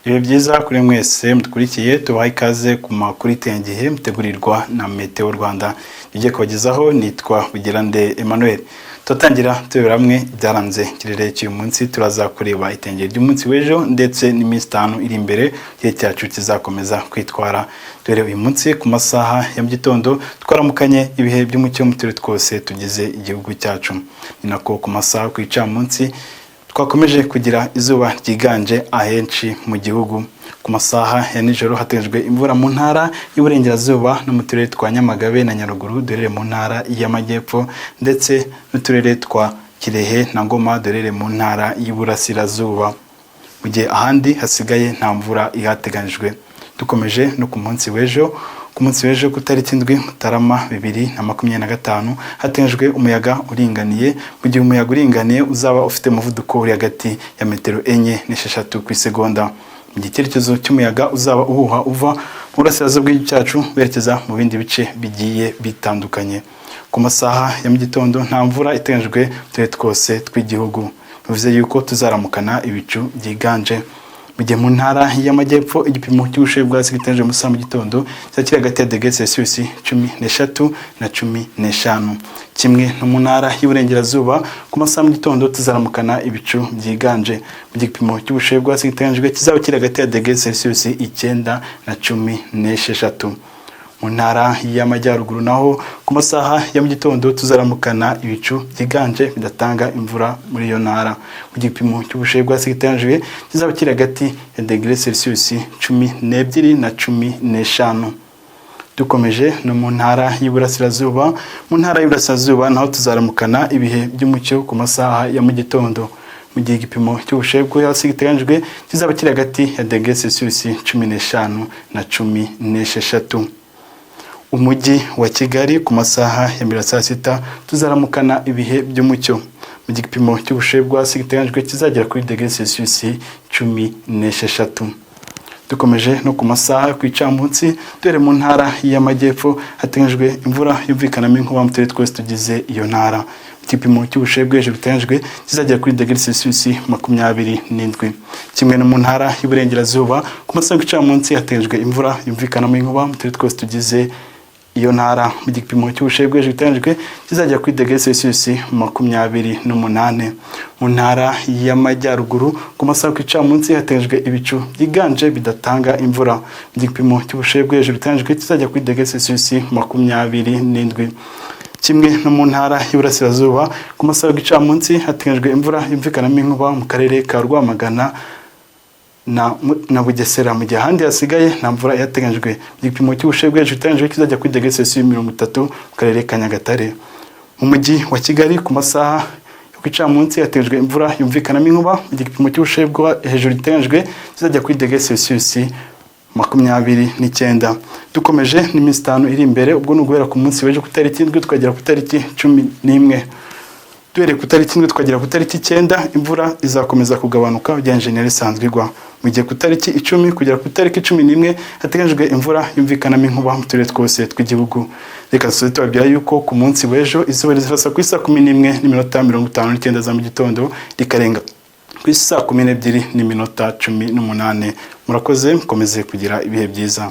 Ibihe byiza kuri mwese mudukurikiye. Tubaha ikaze ku makuru itengihe mutegurirwa na Meteo Rwanda. Igiye kubagezaho nitwa Bugirande Emmanuel. Turatangira turebera hamwe ibyaranze ikirere cy'uyu munsi. Turaza kureba itengeri ry'umunsi w'ejo ndetse n'iminsi 5 iri imbere, igihe cyacu kizakomeza kwitwara. Dore uyu munsi ku masaha ya mu gitondo twaramukanye ibihe by'umucyo mu turere twose tugize igihugu cyacu. Ni nako ku masaha ku gicamunsi twakomeje kugira izuba ryiganje ahenshi mu gihugu. Ku masaha ya nijoro hateganyijwe imvura mu ntara y'Iburengerazuba no mu turere twa Nyamagabe na Nyaruguru duherereye mu ntara y'Amajyepfo, ndetse n'uturere twa Kirehe na Ngoma duherereye mu ntara y'Iburasirazuba, mu gihe ahandi hasigaye nta mvura ihateganyijwe. Dukomeje no ku munsi w'ejo, ku munsi w'ejo ku tariki 7 Mutarama 2025, hateganyijwe umuyaga uringaniye, mu gihe umuyaga uringaniye uzaba ufite umuvuduko uri hagati ya metero 4 n'esheshatu ku isegonda, mu gihe icyerekezo cy'umuyaga uzaba uhuha uva mu burasirazuba bw'igihugu cyacu werekeza mu bindi bice bigiye bitandukanye. Ku masaha ya mu gitondo nta mvura iteganyijwe mu turere twose tw'igihugu, bivuze yuko tuzaramukana ibicu byiganje, mu gihe mu ntara y'Amajyepfo igipimo cy'ubushyuhe bwa hasi giteganyijwe mu masaha mu gitondo kizaba kiri hagati ya degere Celsius 13 na 15. Kimwe no mu ntara y'Iburengerazuba, ku masaha mu gitondo tuzaramukana ibicu byiganje, mu gipimo cy'ubushyuhe bwa hasi giteganyijwe kizaba kiri hagati ya degere Celsius 9 na 16. Mu ntara y'Amajyaruguru naho ku masaha ya mu gitondo tuzaramukana ibicu byiganje bidatanga imvura muri iyo ntara, mu gipimo cy'ubushyuhe bwa hasi giteganyijwe kizaba kiri hagati ya degere Celsius 12 na 15. Dukomeje no mu ntara y'Iburasirazuba, mu ntara y'Iburasirazuba naho tuzaramukana ibihe by'umucyo ku masaha ya mu gitondo, mu gihe igipimo cy'ubushyuhe bwo hasi giteganyijwe kizaba kiri hagati ya degere Celsius 15 na 16. Umujyi wa Kigali ku masaha ya mbere ya saa sita tuzaramukana ibihe by'umucyo, mu gipimo cy'ubushyuhe bwo hasi giteganyijwe kizagera kuri degere Celsius 16. Dukomeje no ku masaha ku icamunsi, dore mu ntara y'Amajyepfo hateganyijwe imvura yumvikanamo inkuba mu turere twose tugize iyo ntara. Igipimo cy'ubushyuhe bwo hejuru giteganyijwe kizagera kuri degere Celsius 27. Kimwe no mu ntara y'Iburengerazuba, ku masaha y'icamunsi hateganyijwe imvura yumvikanamo inkuba mu turere twose tugize iyo ntara, mu gipimo cy'ubushyuhe bwo hejuru giteganyijwe kizagera kuri degere Celsius 28. Mu ntara y'Amajyaruguru ku masaha ku icamunsi hateganyijwe ibicu byiganje bidatanga imvura, mu gipimo cy'ubushyuhe bwo hejuru giteganyijwe kizajya kuri degere Celsius 27. Kimwe no mu ntara y'Iburasirazuba, ku masaha y'icamunsi hateganyijwe imvura yumvikanamo inkuba mu karere ka Rwamagana na Bugesera, mu gihe ahandi hasigaye nta mvura yateganyijwe. Igipimo cy'ubushyuhe bwo hejuru giteganyijwe kizajya kuri degere Celsius 30 mu karere ka Nyagatare. Mu mujyi wa Kigali ku masaha yo ku icamunsi hateganyijwe imvura yumvikanamo inkuba, mu gipimo cy'ubushyuhe bwo hejuru giteganyijwe kizajya kuri degere Celsius 29. Dukomeje n'iminsi 5 iri imbere, ubwo ni uguhera ku munsi w'ejo ku itariki 7 tukagera ku itariki 11. Duhereye ku itariki 7 tukagera ku itariki 9, imvura izakomeza kugabanuka ugereranyije n'iyari isanzwe igwa, mu gihe ku itariki 10 kugera ku itariki 11 hateganyijwe imvura yumvikanamo inkuba mu turere twose tw'igihugu. Reka dusoze tubabwira yuko ku munsi w'ejo izuba rizarasa ku isaa 11:59 za mu gitondo, rikarenga ku isaa 12:18. Murakoze, mukomeze kugira ibihe byiza.